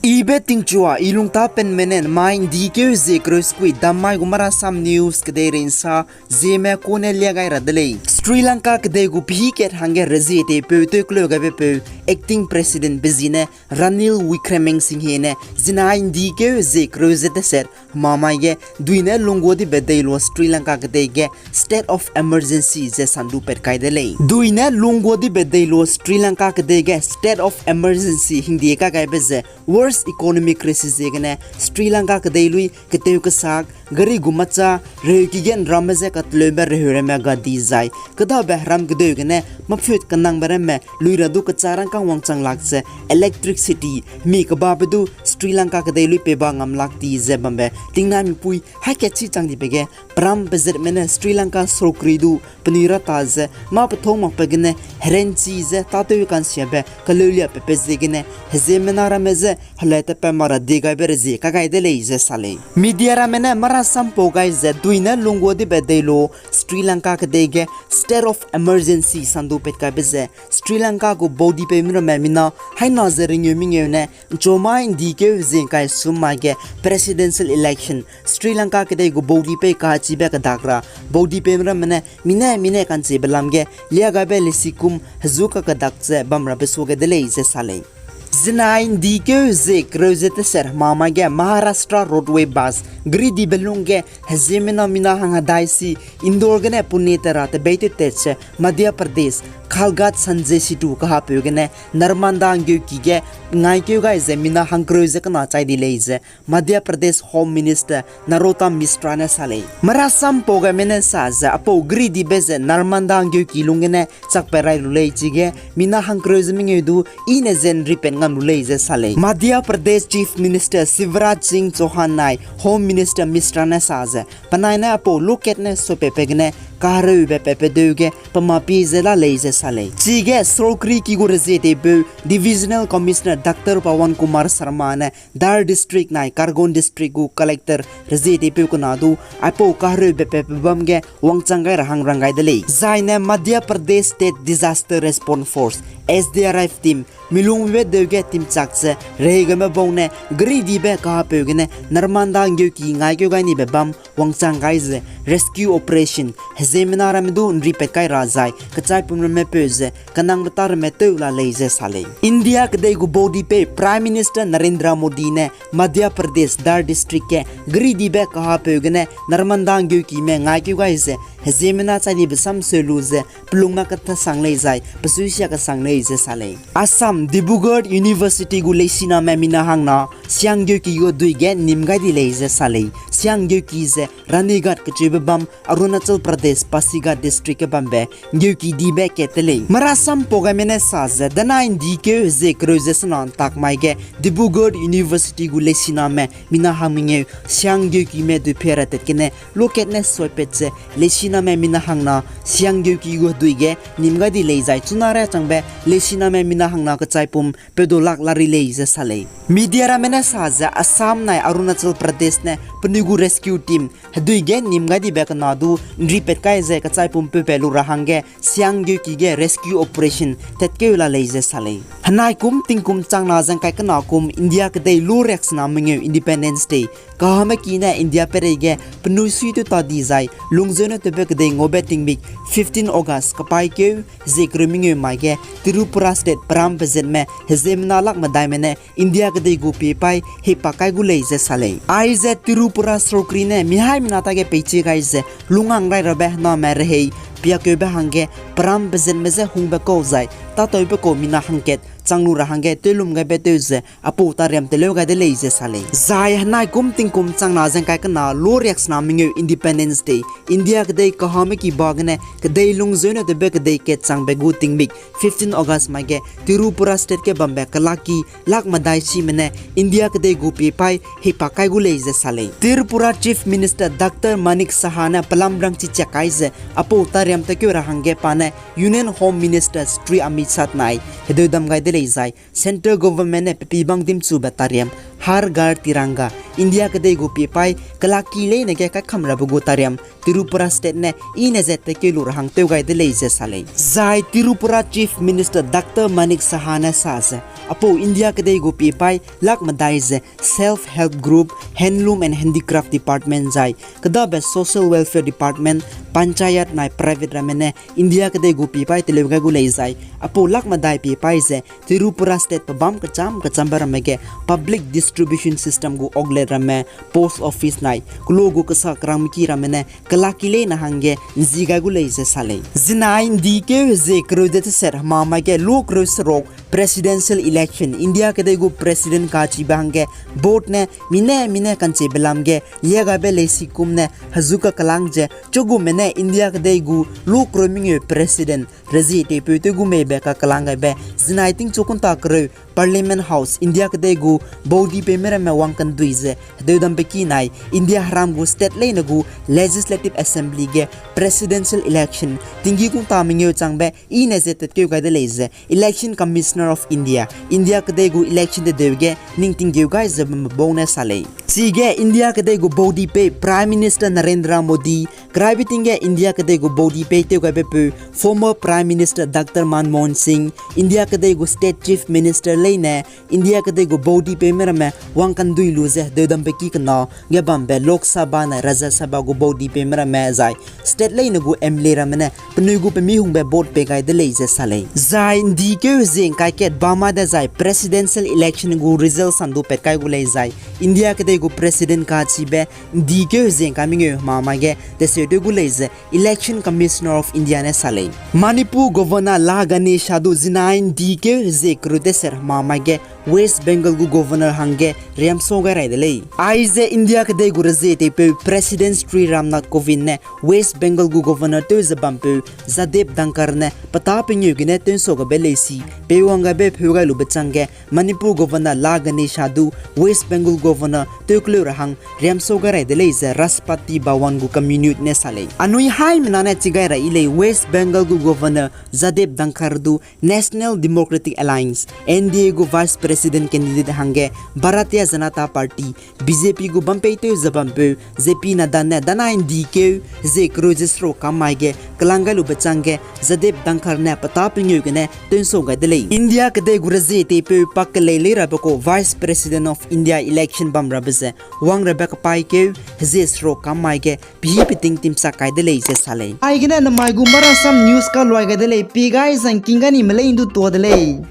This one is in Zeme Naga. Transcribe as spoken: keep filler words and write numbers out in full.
Ibe tingchua, i lungtapenme ne mai ndikeu zie kereu sekui dam mai gu Marasam News kedeirei nsa zieme kune lia gai ra de lei. Sri Lanka kedei gu pehî kat hangge rezie teipeu tewkeleu gaibepeu Acting President pe zi ne Ranil Wickremesinghe ne zinai ndikeu zie kereu ze teset hema mai ge duine lungguadibe dei lu Sri Lanka kedei ge state of emergency ze sandu pat kai de lei. Duine lungguadibe dei lu Sri Lanka kedei ge state of emergency hingdie kagaibe ze worst economic crisis ziegene Sri Lanka kedei lui ketew kesak, gari gu macha, reheuki ge nramme je kateleube reheu ramme gadi zai kedabe heram kedeu gene maphiut kenangbe ramme lui ra du kecha rangkâng wangchang lak ze electricity, mi kebabe du Sri Lanka kedei lui peba ngam lak di ze bambe tingnai mipui haî kat chi chang dibe ge peram pezetme ne Sri Lanka sorkari du penui ra ta ze mâ pethung makbe gene herenchi ze tâtew kansiabe keleulia pepe ziegene heziemmena ramme je helei tepat ma ra die gaibe rezie kagai de lei ze sa lei. Media ramme ne marasam pau gai ze duine lungguadibe dei lu Sri Lanka kedei ge state of emergency sandu pat kaibe ze Sri Lanka gu baudipeume ramme mina haina ze ringeu mengeu ne nchomai ndikeu zie ngkai sum mai ge presidential election, Sri Lanka kedei gu baudipeu kachibe kedak ra baudipeume ramme ne mine mine kanchibe lam ge lia gaibe lesi kum hezu kakedak ze bam rabe suage de lei ze sa lei. Zinai ndikeu zie kereu ze teset hema mai ge Maharashtra roadway bus gari dibe lung ge heziemmena mina hang hedai si Indore gene Pune te ra tebeî tetet ze Madhya Pradesh Khalghat Sanjay Setu kahapeu gene Narmada nggeuki ge ngaikeu gai ze mina hangkereu ze kena chai di lei ze Madhya Pradesh Home Minister Narottam Mishra ne sa lei. Marasam pau gaime ne sa ze apau gari dibe ze Narmada nggeuki lung gene chakpat rai lu lei chige mina hangkereu ze mengeu du i ne ze nripat ngam lu lei ze sa lei. Madhya Pradesh Chief Minister Shivraj Singh Chouhan nai Home Minister Mishra ne sa ze penai ne apau lokat ne suapatbe gene kahereube patbe deu ge pe mapie ze la lei ze sa lei. Chige sorkari ki gu rezie teipeu Divisional Commissioner Doctor Pawan Kumar Sharma ne Dar District nai Khargone District gu Collector rezie teipeu kena du aipau kahereube patbe bam ge wangchang gai ra hang rang gai de lei. Zai ne Madhya Pradesh State Disaster Response Force, S D R F team milungbe deu ge timchak ze rehei gaime bau ne gari dibe kahapeu gene Narmada nggeuki ngaikeu gai nibe bam wangchang gai ze rescue operation heziemmena ramme du nripat kai ra zai kechaipum ramme peu ze kenangbe ta ramme tew la lei ze sa lei. India kedei gu baudipeu Prime Minister Narendra Modi ne Madhya Pradesh Dar District ge gari dibe kahapeu gene Narmada nggeukime ngaikeu gai ze heziemmena chai nibe sam seu lu ze pelungme katasang lei zai pesuisia kasang lei ze sa lei. Assam Dibrugarh University gu leisiname mina hangna Siang nggeuki gu hedui ge nim gai di lei ze sa lei. Siang nggeuki ze Ranighat kecheube bam Arunachal Pradesh Pasighat District ge bambe nggeuki dibe kat te lei. Marasam pau gaime ne sa ze danai ndikeu hezie kereu ze sena ntak mai ge Dibrugarh University gu leisiname mina hang mengeu Siang nggeukime dui phe ra tat gene lokat ne suaipat ze leisiname mina hangna Siang nggeuki gu hedui ge nim gai di lei zai chuna re changbe leisiname mina hangna kechaipum peu du lak la ri lei ze sa lei. Media ramme ne sa ze Assam nai Arunachal Pradesh ne penui gu rescue team hedui ge nim gai dibe kena du nripat kai ze kechaipum peu pe lu ra hangge Siang nggeuki ge rescue operation tatkeu la lei ze sa lei. Henai kum tingkum changna ze ngkai kena kum India kedei lu riaksena mengeu Independence Day kahame ki ne India peirei ge penui suitew ta di zai lungzeu ne tewbe kedei ngaube tingmik fifteen August kapaîkeu hezie kereu mengeu mai ge Tripura State peram pezetme heziemmena lak medaime ne India kedei gu pie paî heipak kai gu lei ze sa lei. Aize Tripura sorkari ne mihaimena tage peichi gai ze lunghang rai rabe hename rehei piakeube hangge peram pezetme je hungbe kau zai tâtewbe kau mina hangkat chang lu ra hangge tewlum gaibe tew ze apau tariam teleu gai de lei ze sa lei. Zai henai kum tingkum changna ze ngkai kena lu riaksena mengeu Independence Day India kedei kahame ki ba gene kedei lungzeu ne tewbe kedei kat changbe gu tingmik fifteen August mai ge Tripura State ge bambe kelaki lak medai sime ne India kedei gu pie paî heipak kai gu lei ze sa lei. Tripura Chief Minister Doctor Manik Saha ne pelam rangchi chiak kai ze apau tariam tekeu ra hangge pa ne Union Home Minister Shri Amit Shah nai hedeu dam gai de lei zai Central Government ne pepibang dimchube tariam Har Ghar Tiranga, India kedei gu pie paî kelaki leine ge kaikham rabe gu tariam Tripura State ne i ne ze tekeu lu ra hang tew gai de lei ze sa lei. Zai Tripura Chief Minister Doctor Manik Saha ne sa ze Apau India kedei gu pie paî lak medai ze self help group, handloom and handicraft department zai kedabe social welfare department, panchayat nai private ramme ne India kedei gu pie paî teleu gai gu lei zai, apau lak medai pie paî ze Tripura state pebâm kecham kechambe ramme ge public distribution system gu outlet ramme, post office nai kelo gu kesa kerangmeki ramme ne kelak ki leine hangge nzi gai gu lei ze sa lei. Zinai ndikeu hezie kereu de teset hemamai ge lu kereu seruk presidential election, India kedei gu president kachibe hangge vote ne mine mine kanchebe lam ge lia gaibe leisi kum ne hezu kakelâng ze chugume ne India kedei gu lu kereu mengeu president rezie teipeu tew gu meibe kakelâng gaibe zinai tingchu kunta kereu Parliament House, India kedei gu body peime ramme wangkendui ze hedeudambe ki nai India heram gu state leine gu Legislative Assembly ge presidential election tinggi kungta mengeu changbe ine ze tatkeu gai de lei ze Election Commissioner of India, India kedei gu election tedeu ge ning tinggeu gai ze bambe bau ne sa lei. Chige India kedei gu body pei Prime Minister Narendra Modi, keraibe ting ge India kedei gu body pei tew gaibepeu former Prime Minister Doctor Manmohan Singh, India kedei gu State Chief Minister leine India kedei gu body peime ramme wangkendui lu ze hedeudambe ki kena ge bambe Lok Sabha nai Rajya Sabha gu body peime ramme zai state leine gu M L A ramme ne penui gu pemi hungbe vote pei gai de lei ze sa lei. Zai ndikeu hezie ngkai kat bamai dezai presidential election gu result sandu pat kai gu lei zai India kedei gu president kachibe ndikeu hezie ngkai mengeu hemamai ge teseu tew gu lei ze Election Commissioner of India ne sa lei. Manipur Governor La Ganesh Sadhu zinai ndikeu hezie kereu teset hemamai ge West Bengal gu Governor hangge riamsau gai rai de lei. Aize India kedei gu rezie teipeu President Shri Ram Nath Kovind ne West Bengal gu Governor tew ze bampeu Jagdeep Dhankhar ne petâ pengeu gene tewnsau gabe leisi peiwang gabe pheu gai lube changge Manipur Governor La Ganesh Sadhu West Bengal Governor tewkeleu ra hang riamsau gai rai de lei ze Rashtrapati Bhavan gu communique ne sa lei. Anui haimena ne chi gai rai yi lei West Bengal gu Governor Jagdeep Dhankhar du National Democratic Alliance, N D A gu Vice President candidate hangge Bharatiya Janata Party, B J P gu bam peitew ze bampeu J P Nadda ne danai ndikeu hezie kereu ze seruk kam mai ge kelang gai lube changge Jagdeep Dhankhar ne petâ pengeu gene tewnsau gai de lei. India kedei gu rezie teipeu pak kelei lei rabe kau Vice President of India election bam rabe ze wang rabe kepaîkeu hezie seruk kam mai ge pehî peting timsak kai de lei ze sa lei. Aigene namai gu marasam news kaluai gai de lei, pie gai zangking gai nime lei ndu tua de lei.